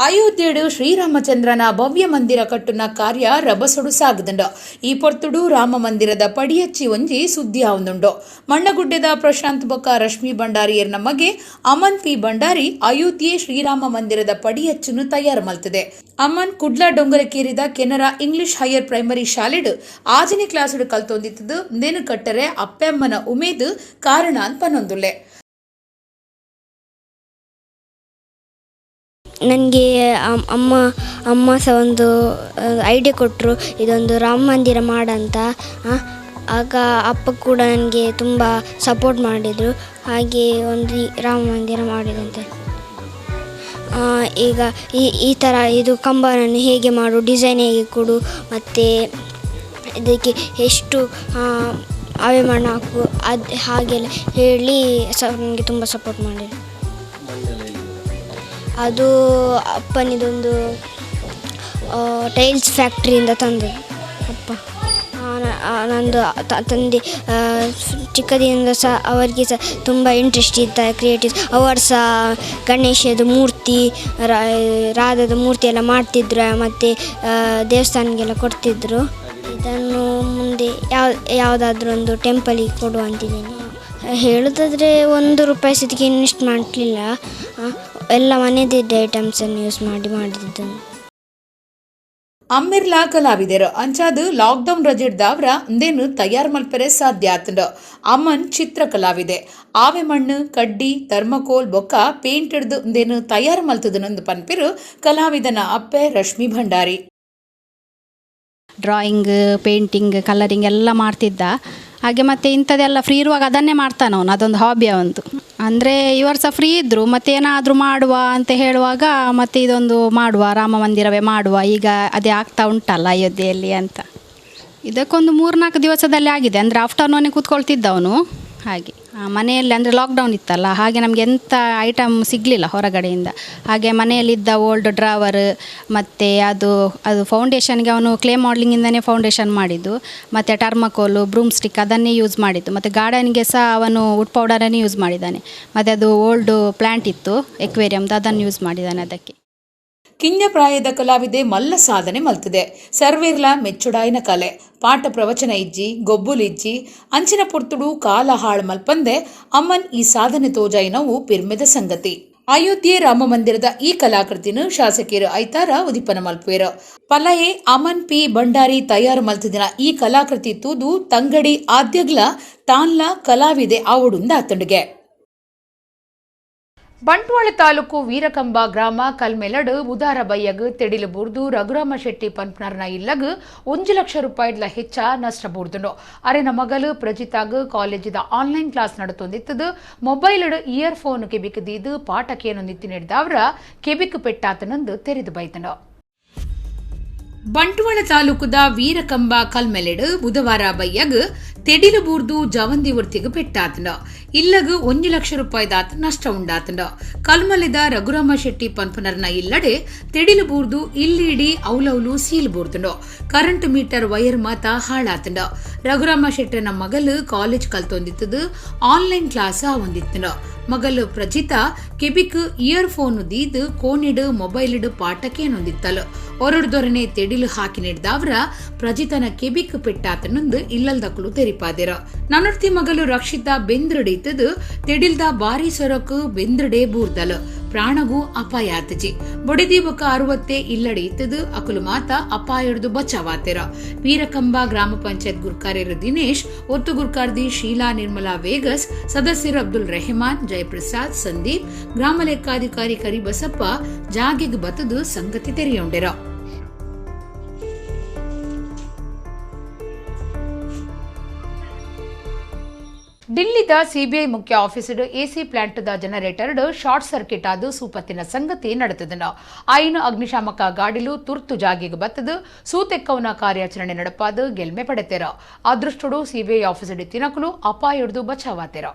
ಅಯೋಧ್ಯೆಡು ಶ್ರೀರಾಮಚಂದ್ರನ ಭವ್ಯ ಮಂದಿರ ಕಟ್ಟುನ ಕಾರ್ಯ ರಭಸೊಡು ಸಾಗದುಂಡು. ಈ ಪೊರ್ತುಡು ರಾಮ ಮಂದಿರದ ಪಡಿಯಚ್ಚಿ ಒಂಜಿ ಸುದ್ದಿ ಆವೊಂದುಂಡು. ಮಣ್ಣಗುಡ್ಡೆದ ಪ್ರಶಾಂತ್ ಬೊಕ್ಕ ರಶ್ಮಿ ಭಂಡಾರಿಯರ್ನ ಮಗೆ ಅಮನ್ ಪಿ ಭಂಡಾರಿ ಅಯೋಧ್ಯೆ ಶ್ರೀರಾಮ ಮಂದಿರದ ಪಡಿಯಚ್ಚುನು ತಯಾರು ಮಲ್ತದೆ. Aman Kudla ಡೊಂಗರಕೇರಿದ Canara English higher primary ಶಾಲೆಡು 6ನೇ ಕ್ಲಾಸುಡು ಕಲ್ತೊಂದಿತ್ತದು. ನೇನು ಕಟ್ಟರೆ ಅಪ್ಪೆಮ್ಮನ ಉಮೇದು ಕಾರಣ ಪನೊಂದುಲ್ಲೆ. ನನಗೆ ಅಮ್ಮ ಅಮ್ಮ ಸಹ ಒಂದು ಐಡಿಯಾ ಕೊಟ್ಟರು, ಇದೊಂದು ರಾಮ ಮಂದಿರ ಮಾಡಂತ. ಆಗ ಅಪ್ಪ ಕೂಡ ನನಗೆ ತುಂಬ ಸಪೋರ್ಟ್ ಮಾಡಿದರು. ಹಾಗೆ ಒಂದು ರಾಮ ಮಂದಿರ ಮಾಡಿದಂತೆ. ಈಗ ಈ ಥರ ಇದು ಕಂಬವನ್ನು ಹೇಗೆ ಮಾಡು, ಡಿಸೈನ್ ಹೇಗೆ ಕೊಡು, ಮತ್ತು ಇದಕ್ಕೆ ಎಷ್ಟು ಆವೆ ಮಣ್ಣು ಹಾಕು, ಅದು ಹಾಗೆಲ್ಲ ಹೇಳಿ ನನಗೆ ತುಂಬ ಸಪೋರ್ಟ್ ಮಾಡಿದರು. ಅದು ಅಪ್ಪನಿದೊಂದು ಟೈಲ್ಸ್ ಫ್ಯಾಕ್ಟ್ರಿಯಿಂದ ತಂದದ್ದು ಅಪ್ಪ. ನಂದು ತಂದೆ ಚಿಕ್ಕದಿನಿಂದ ಸಹ ಅವರಿಗೆ ಸಹ ತುಂಬ ಇಂಟ್ರೆಸ್ಟ್ ಇತ್ತು ಕ್ರಿಯೇಟಿವ್. ಅವರು ಸಹ ಗಣೇಶದ ಮೂರ್ತಿ, ರಾಧದ ಮೂರ್ತಿ ಎಲ್ಲ ಮಾಡ್ತಿದ್ರು, ಮತ್ತು ದೇವಸ್ಥಾನಕ್ಕೆಲ್ಲ ಕೊಡ್ತಿದ್ದರು. ಇದನ್ನು ಮುಂದೆ ಯಾವುದಾದ್ರೂ ಒಂದು ಟೆಂಪಲಿಗೆ ಕೊಡುವ ಅಂತಿದ್ದೀನಿ. ಹೇಳೋದಾದರೆ 1 ರೂಪಾಯಿ ಸತಿಗೆ ಇನ್ವೆಸ್ಟ್ ಮಾಡಲಿಲ್ಲ, ಎಲ್ಲ ಮನೆಯದ್ದೇ ಐಟಮ್ಸನ್ನು ಯೂಸ್ ಮಾಡಿ ಮಾಡಿದ್ದು. ಅಮ್ಮಿರ್ಲಾ ಕಲಾವಿದರು ಅಂಚಾದು ಲಾಕ್ಡೌನ್ ರಜೆಡ್ದಾವ್ರ ಅಂದೇನು ತಯಾರು ಮಲ್ಪೆರೆ ಸಾಧ್ಯ ಆತಂಡು. ಅಮ್ಮನ್ ಚಿತ್ರ ಕಲಾವಿದೆ. ಆವೆ ಮಣ್ಣು, ಕಡ್ಡಿ, ಥರ್ಮಕೋಲ್ ಬೊಕ್ಕ ಪೇಂಟ್ ಹಿಡ್ದು ಅಂದೇನು ತಯಾರು ಮಲ್ತದನೊಂದು ಪನ್ಪಿರು ಕಲಾವಿದನ ಅಪ್ಪೆ Rashmi Bhandari. Drawing, painting, colouring ಎಲ್ಲ ಮಾಡ್ತಿದ್ದ. ಹಾಗೆ ಮತ್ತು ಇಂಥದ್ದೆಲ್ಲ ಫ್ರೀ ಇರುವಾಗ ಅದನ್ನೇ ಮಾಡ್ತಾನೆ ಅವನು, ಅದೊಂದು ಹಾಬಿ ಅವಂದು. ಅಂದರೆ ಈ ವರ್ಷ ಫ್ರೀ ಇದ್ದರು, ಮತ್ತು ಏನಾದರೂ ಮಾಡುವ ಅಂತ ಹೇಳುವಾಗ ಮತ್ತು ಇದೊಂದು ಮಾಡುವ, ರಾಮ ಮಂದಿರವೇ ಮಾಡುವ, ಈಗ ಅದೇ ಆಗ್ತಾ ಉಂಟಲ್ಲ ಅಯೋಧ್ಯೆಯಲ್ಲಿ ಅಂತ. ಇದಕ್ಕೊಂದು 3-4 ದಿವಸದಲ್ಲಿ ಆಗಿದೆ. ಅಂದರೆ ಆಫ್ಟರ್ನೂನೇ ಕೂತ್ಕೊಳ್ತಿದ್ದ ಅವನು. ಹಾಗೆ ಮನೆಯಲ್ಲಿ ಅಂದರೆ ಲಾಕ್ಡೌನ್ ಇತ್ತಲ್ಲ, ಹಾಗೆ ನಮಗೆ ಎಂಥ ಐಟಮ್ ಸಿಗಲಿಲ್ಲ ಹೊರಗಡೆಯಿಂದ. ಹಾಗೆ ಮನೆಯಲ್ಲಿದ್ದ ಓಲ್ಡ್ ಡ್ರಾವರ್ ಮತ್ತು ಅದು ಅದು ಫೌಂಡೇಶನ್ಗೆ ಅವನು ಕ್ಲೇ ಮಾಡಲಿಂಗಿಂದನೇ ಫೌಂಡೇಶನ್ ಮಾಡಿದ್ದು, ಮತ್ತು ಟರ್ಮಕೋಲು, ಬ್ರೂಮ್ ಸ್ಟಿಕ್ ಅದನ್ನೇ ಯೂಸ್ ಮಾಡಿದ್ದು. ಮತ್ತು ಗಾರ್ಡನ್ಗೆ ಸಹ ಅವನು ವುಡ್ ಪೌಡರನ್ನೇ ಯೂಸ್ ಮಾಡಿದ್ದಾನೆ. ಮತ್ತು ಅದು ಓಲ್ಡು ಪ್ಲ್ಯಾಂಟ್ ಇತ್ತು ಎಕ್ವೇರಿಯಮ್ದು, ಅದನ್ನು ಯೂಸ್ ಮಾಡಿದ್ದಾನೆ ಅದಕ್ಕೆ. ಕಿಂಜ ಪ್ರಾಯದ ಕಲಾವಿದೆ ಮಲ್ಲ ಸಾಧನೆ ಮಲ್ತದೆ. ಸರ್ವೇರ್ಲ ಮೆಚ್ಚುಡಾಯಿನ ಕಲೆ, ಪಾಠ ಪ್ರವಚನ ಇಜ್ಜಿ, ಗೊಬ್ಬುಲಿಜ್ಜಿ, ಅಂಚಿನ ಪೊರ್ತುಡು ಕಾಲ ಹಾಳು ಮಲ್ಪಂದೆ ಅಮ್ಮನ್ ಈ ಸಾಧನೆ ತೋಜಾಯಿನವು ಪಿರ್ಮೆದ ಸಂಗತಿ. ಅಯೋಧ್ಯೆ ರಾಮ ಮಂದಿರದ ಈ ಕಲಾಕೃತಿನು ಶಾಸಕಿಯರು ಐತಾರ ಉದಿಪನ ಮಲ್ಪುವೆರು. ಪಲಯೆ ಅಮನ್ ಪಿ ಭಂಡಾರಿ ತಯಾರು ಮಲ್ತದಿನ ಈ ಕಲಾಕೃತಿ ತೂದು ತಂಗಡಿ ಆದ್ಯಗ್ಲ ತಾನ್ಲ ಕಲಾವಿದೆ ಆವಡುಂದ ಆತಂಡಿಗೆ. ಬಂಟ್ವಾಳ ತಾಲೂಕು ವೀರಕಂಬ ಗ್ರಾಮ ಕಲ್ಮೆಲಡು ಬುಧಾರ ಬಯ್ಯಗ್ ತೆಡಿಲು ಬೂರ್ದು ರಘುರಾಮ ಶೆಟ್ಟಿ ಪನ್ಪನರ್ನ ಇಲ್ಲಗ್ 1 ಲಕ್ಷ ರೂಪಾಯಿಡ್ಲ ಹೆಚ್ಚ ನಷ್ಟ ಬೂರ್ದುಂಡು. ಅರೆನ ಮಗಲು ಪ್ರಜಿತಾಗ್ ಕಾಲೇಜಿದ ಆನ್ಲೈನ್ ಕ್ಲಾಸ್ ನಡತೊಂದಿತ್ತದು. ಮೊಬೈಲ್ ಇಯರ್ ಫೋನ್ ಕೆಬಿಕ್ ದೀದು ಪಾಠಕೇನೊಂದಿತ್ತಿ ನೀಡಿದವರ ಕೆಬಿಕ್ ಪೆಟ್ಟಾತನಂದು ತೆರೆದು ಬೈತನು. ಬಂಟ್ವಾಳ ತಾಲೂಕುದ ವೀರಕಂಬ ಕಲ್ಮೆಲೆಡು ಬುಧವಾರ ಬಯ್ಯಗ್ ತೆಡಿಲು ಬೂರ್ದು ಜವಂದಿ ವೃತ್ತಿಗೆ ಪೆಟ್ಟಾತಂಡ. ಇಲ್ಲಗ್ 1 ಲಕ್ಷ ರೂಪಾಯಿದಾತ ನಷ್ಟ ಉಂಡಾತಂಡ. ಕಲ್ಮಲೆದ ರಘುರಾಮ ಶೆಟ್ಟಿ ಪನ್ಪನರ್ನ ಇಲ್ಲಡೆ ತೆಡಿಲು ಬೂರ್ದು ಇಲ್ಲಿಡಿ ಔಲೌಲು ಸೀಲ್ ಬೂರ್ದುಂಡು. Current meter wire ಮಾತ ಹಾಳಾತಂಡ. ರಘುರಾಮ ಶೆಟ್ಟನ ಮಗಲು ಕಾಲೇಜ್ ಕಲ್ತೊಂದಿತ್ತದು, ಆನ್ಲೈನ್ ಕ್ಲಾಸ್ ಹೊಂದಿತ್ತಂಡ. ಮಗಲು ಪ್ರಜಿತಾ ಕೆಬಿಕ್ ಇಯರ್ ಫೋನ್ ದೀದು ಕೋನಿಡು ಮೊಬೈಲಿಡು ಪಾಠಕೇನೊಂದಿತ್ತಲು. ಒರಡ್ದೊರನೆ ತೆಡಿಲು ಹಾಕಿ ನೀಡ್ದವರ ಪ್ರಜಿತನ ಕೆಬಿಕ್ ಪೆಟ್ಟಾತನೊಂದು ಇಲ್ಲಲ್ದಕ್ಕಲು ತೆರಿಪಾದಿರ. ನನ್ನರ್ತಿ ಮಗಲು ರಕ್ಷಿತಾ ಬೆಂದ್ರಡಿತದು ತೆಡಿಲ್ದ ಬಾರಿ ಸೊರಕು ಬೆಂದ್ರಡೆ ಬೂರ್ದಲು ಪ್ರಾಣಗೂ ಅಪಾಯ ಆತಜಿ. ಬೊಡಿದಿ ಬೊಕ್ಕ 60 ಇಲ್ಲಡಿ ಇತ್ತದು ಅಕುಲು ಮಾತ ಅಪಾಯಡ್ದು ಬಚಾವಾತಿರ. ವೀರಕಂಬ ಗ್ರಾಮ ಪಂಚಾಯತ್ ಗುರ್ಕಾರ್ಯರು ದಿನೇಶ್, ಒತ್ತು ಗುರ್ಕಾರ್ದಿ ಶೀಲಾ ನಿರ್ಮಲಾ ವೇಗಸ್, ಸದಸ್ಯರು ಅಬ್ದುಲ್ ರೆಹಮಾನ್, ಜಯಪ್ರಸಾದ್, ಸಂದೀಪ್, ಗ್ರಾಮ ಲೆಕ್ಕಾಧಿಕಾರಿ ಕರಿಬಸಪ್ಪ ಜಾಗೆಗ್ ಬತದು ಸಂಗತಿ ತೆರೆಯೊಂಡೆರ. ಡಿಲ್ಲಿದ ಸಿಬಿಐ ಮುಖ್ಯ ಆಫೀಸರ್ ಎಸಿ ಪ್ಲಾಂಟ್ದ generator short circuit ಆದ ಸೂಪತ್ತಿನ ಸಂಗತಿ ನಡೆತದನು. ಐನು ಅಗ್ನಿಶಾಮಕ ಗಾಡಿಲು ತುರ್ತು ಜಾಗೆಗೆ ಬತ್ತದು ಸೂತೆಕ್ಕವನ ಕಾರ್ಯಾಚರಣೆ ನಡಪಾದ ಗೆಲ್ಮೆ ಪಡೆತೆರ. ಅದೃಷ್ಟಡು ಸಿಬಿಐ ಆಫೀಸರ್ ತಿನಕಲು ಅಪಾಯೊಡ್ದು ಬಚಾವಾತೆರ.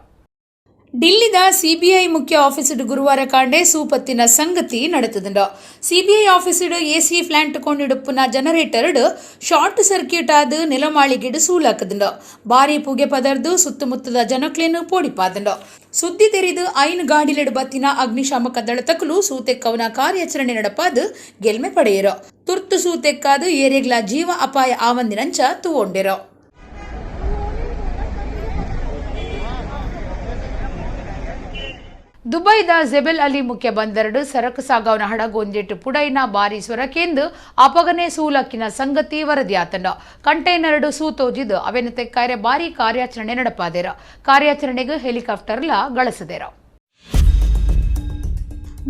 ಡಿಲ್ಲಿದ ಸಿಬಿಐ ಮುಖ್ಯ ಆಫೀಸ್ಡ್ ಗುರುವಾರ ಕಾಂಡೆ ಸೂಪತ್ತಿನ ಸಂಗತಿ ನಡೆತದುಂಡು. ಸಿಬಿಐ ಆಫೀಸ್ಡ್ ಎಸಿ ಪ್ಲಾಂಟ್ ಕೊಂಡಿಡುಪ್ಪುನ ಜನರೇಟರ್ಡ್ ಶಾರ್ಟ್ ಸರ್ಕ್ಯೂಟ್ ಆದ್ ನೆಲಮಾಳಿಗೆಡ್ ಸೂಲಾಕದುಂಡು. ಬಾರಿ ಪುಗೆ ಪದರ್ದು ಸುತ್ತಮುತ್ತದ ಜನಕ್ಲೆನ್ ಪೋಡಿಪಾದುಂಡು. ಸುದ್ದಿ ತೆರಿದು 5 ಗಾಡಿಲೆಡ್ ಬತ್ತಿನ ಅಗ್ನಿಶಾಮಕ ದಳತಕುಲು ಸೂತೆಕ್ಕವನ ಕಾರ್ಯಾಚರಣೆ ನಡಪಾದ್ ಗೆಲ್ಮೆ ಪಡೆಯರು. ತುರ್ತು ಸೂತೆಕ್ಕಾದ್ ಏರೆಗ್ಲ ಜೀವ ಅಪಾಯ ಆವಂದಿನಂಚ ತೂವೊಂಡೆರು. ದುಬೈದ ಜೆಬೆಲ್ ಅಲಿ ಮುಖ್ಯ ಬಂದರಡು ಸರಕು ಸಾಗವನ ಹಡಗೊಂಜೆಟ್ಟು ಪುಡೈನ ಬಾರಿ ಸೊರಕೆಂದು ಅಪಗನೆ ಸೂಲಕ್ಕಿನ ಸಂಗತಿ ವರದಿಯಾತಂಡ. ಕಂಟೈನರ್ಡು ಸೂತೋಜಿದ್ದು ಅವೆನ ತೆಕ್ಕಾರೆ ಬಾರಿ ಕಾರ್ಯಾಚರಣೆ ನಡಪಾದೇರ. ಕಾರ್ಯಾಚರಣೆಗೆ ಹೆಲಿಕಾಪ್ಟರ್ಲ ಗಳಸದೇರ.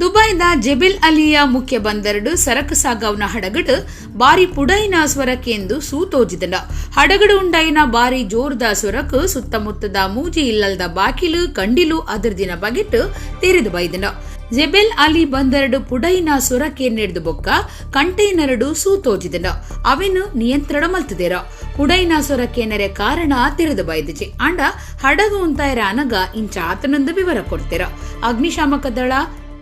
ದುಬೈದ ಜೆಬೆಲ್ ಅಲಿಯ ಮುಖ್ಯ ಬಂದರಡು ಸರಕು ಸಾಗವನ ಹಡಗಡು ಬಾರಿ ಪುಡೈನ ಸ್ವರಕೆಂದು ಸೂತೋಜಿದಂಡ. ಹಡಗಡು ಉಂಡೈನ ಬಾರಿ ಜೋರ್ದ ಸೊರಕು ಸುತ್ತಮುತ್ತದ ಮೂಜಿ ಇಲ್ಲಲ್ದ ಬಾಕಿಲು ಕಂಡಿಲು ಅದರ್ದಿನ ಬಗೆಟ್ ತೆರೆದು ಬೈದಂಡ. ಜೆಬೆಲ್ ಅಲಿ ಬಂದರಡು ಪುಡೈನ ಸೊರಕೆ ನೆಡ್ದು ಬೊಕ್ಕ ಕಂಟೈನರ್ಡು ಸೂತೋಜಿದಂಡ. ಅವೆನು ನಿಯಂತ್ರಣ ಮಲ್ತದೇರ. ಪುಡೈನ ಸೊರಕೇನರೆ ಕಾರಣ ತೆರೆದು ಬೈದಿಜಿ. ಆಂಡ ಹಡಗು ಉಂತಾಯರ ಅನಗ ಇಂಚ ಆತನಂದು ವಿವರ ಕೊಡ್ತೇರ. ಅಗ್ನಿಶಾಮಕ ದಳ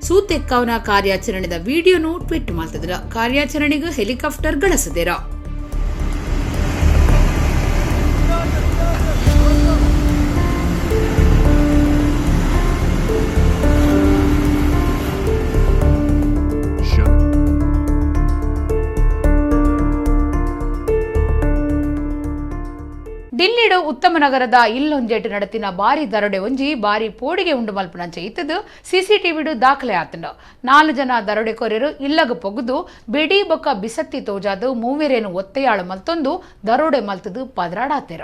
ಸೂತೆಕ್ಕವನ ಕಾರ್ಯಾಚರಣೆದ ವಿಡಿಯೋನು ಟ್ವೀಟ್ ಮಾಡ್ತಿದ್ರ. ಕಾರ್ಯಾಚರಣೆಗೆ ಹೆಲಿಕಾಪ್ಟರ್ ಗಳಸದಿರ. ಡಿಲ್ಲಿಡು ಉತ್ತಮ ನಗರದ ಇಲ್ಲೊಂಜೆಟ್ ನಡತಿನ ಬಾರಿ ದರೋಡೆ ಒಂಜಿ ಬಾರಿ ಪೋಡಿಗೆ ಉಂಡು ಮಲ್ಪುನಂಚ ಇತ್ತದು ಸಿಸಿಟಿವಿಡು ದಾಖಲೆ ಆತಂಡು. 4 ಜನ ದರೋಡೆಕೋರರು ಇಲ್ಲಗ ಪೊಗುದು ಬೆಡಿ ಬೊಕ್ಕ ಬಿಸತ್ತಿ ತೋಜಾದು ಮೂವೆರೇನು ಒತ್ತೆಯಾಳು ಮಲ್ತೊಂದು ದರೋಡೆ ಮಲ್ತದು ಪದರಾಡಾತೆರ.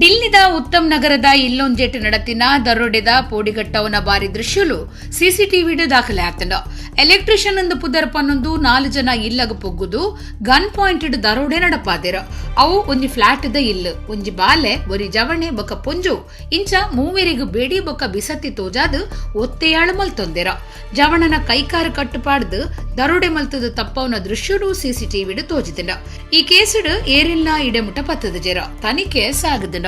ಡಿಲ್ಲಿದ ಉತ್ತಮ್ ನಗರದ ಇಲ್ಲೊಂಜೆಟ್ ನಡತಿನ ದರೋಡೆದ ಪೋಡಿಗಟ್ಟವನ ಬಾರಿ ದೃಶ್ಯಲು ಸಿಸಿಟಿವಿಡು ದಾಖಲೆ ಆತಂಡು. ಎಲೆಕ್ಟ್ರಿಷಿಯನ್ ಎಂದು ಪುದರ್ ಪನ್ನೊಂದು 4 ಜನ ಇಲ್ಲಗ ಪೊಗ್ಗುದು ಗನ್ ಪಾಯಿಂಟ್ ದರೋಡೆ ನಡಪಾದಿರ. ಅವು ಒಂಜಿ ಫ್ಲಾಟ್ the ಇಲ್ಲು, ಒಂಜಿ ಬಾಲೆ, ಒರಿ ಜವಣೆ ಬೊಕ್ಕ ಪೊಂಜು ಇಂಚ ಮೂವೆರಿಗು ಬೇಡಿ ಬೊಕ್ಕ ಬಿಸತ್ತಿ ತೋಜಾದು ಒತ್ತೆಯಾಳು ಮಲ್ತೊಂದೆರ. ಜವಣನ ಕೈಕಾರು ಕಟ್ಟುಪಾಡ್ದು ದರೋಡೆ ಮಲ್ತದ ತಪ್ಪವನ ದೃಶ್ಯಲು ಸಿಸಿಟಿವಿಡು ತೋಜಿದಂಡ. ಈ ಕೇಸುಡು ಏರಿಲ್ಲ ಇಡೆಮುಟ ಪತ್ತದ ಜೆರ ತನಿಖೆ ಸಾಗದಂಡ.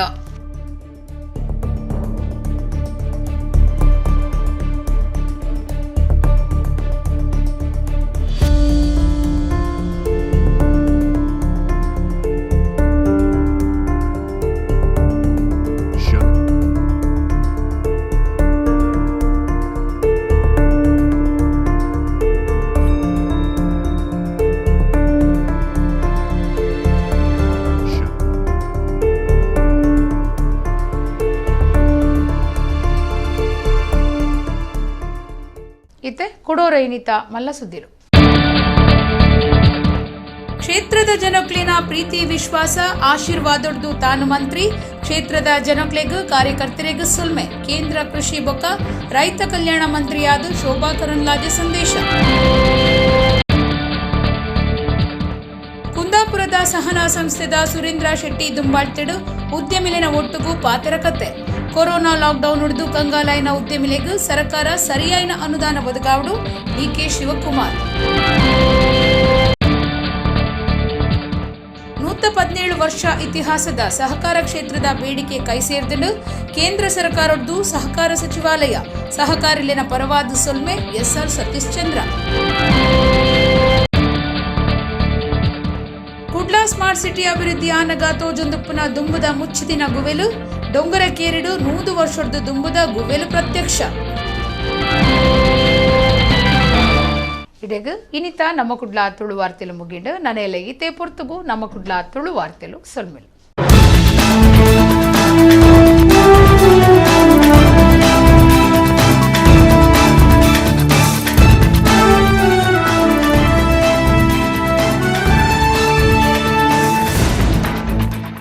ಕುಡೋರೈನಿತ ಮಲ್ಲ ಸುದ್ದಿರು. ಕ್ಷೇತ್ರದ ಜನಕ್ಲಿನ ಪ್ರೀತಿ ವಿಶ್ವಾಸ ಆಶೀರ್ವಾದೊಡ್ದು ತಾನು ಮಂತ್ರಿ. ಕ್ಷೇತ್ರದ ಜನಕ್ಲೆಗ್ ಕಾರ್ಯಕರ್ತರಿಗೂ ಸುಲ್ಮೆ. ಕೇಂದ್ರ ಕೃಷಿ ಬೊಕ್ಕ ರೈತ ಕಲ್ಯಾಣ ಮಂತ್ರಿಯಾದ ಶೋಭಾ ಕರಂದ್ಲಾಜೆ ಸಂದೇಶ. ಕುಂದಾಪುರದ ಸಹನಾ ಸಂಸ್ಥೆದ ಸುರೇಂದ್ರ ಶೆಟ್ಟಿ ದುಂಬಾಳ್ತಿಡು ಉದ್ಯಮಿಲಿನ ಒಟ್ಟುಗೂ ಪಾತ್ರ ಕತೆ. ಕೊರೋನಾ ಲಾಕ್ಡೌನ್ ಉಡಿದು ಕಂಗಾಲಾಯಿನ ಉದ್ಯಮಿಲೆಗ್ ಸರ್ಕಾರ ಸರಿಯಾಯಿನ ಅನುದಾನ ಒದಗಾವಡು ಡಿಕೆ ಶಿವಕುಮಾರ್. 117 ವರ್ಷ ಇತಿಹಾಸದ ಸಹಕಾರ ಕ್ಷೇತ್ರದ ಬೇಡಿಕೆ ಕೈ ಸೇರಿದಂಡು ಕೇಂದ್ರ ಸರ್ಕಾರದ್ದು ಸಹಕಾರ ಸಚಿವಾಲಯ. ಸಹಕಾರಿಲಿನ ಪರವಾದ ಸೊಲ್ಮೆ S R Satish Chandra. Kudla smart city ಅಭಿವೃದ್ಧಿ ಆನಗ ತೋಜೊಂದುಪ್ಪುನ ದುಂಬುದ ಮುಚ್ಚಿದಿನ ಗುವೆಲು. ಡೊಂಗರ ಕೇರಿಡು 100 ವರ್ಷದ ದುಂಬುದ ಗುವೆಲು ಪ್ರತ್ಯಕ್ಷ. ಇಡೆಗ್ ಇನಿತ ನಮ್ಮ ಕುಡ್ಲಾ ತುಳು ವಾರ್ತೆಲು ಮುಗಿಂಡು. ನನೆಲೆ ಇತೆ ಪೊರ್ತುಗು ನಮ್ಮ ಕುಡ್ಲಾ ತುಳು ವಾರ್ತೆಲು ಸೊಲ್ಮೆಲು.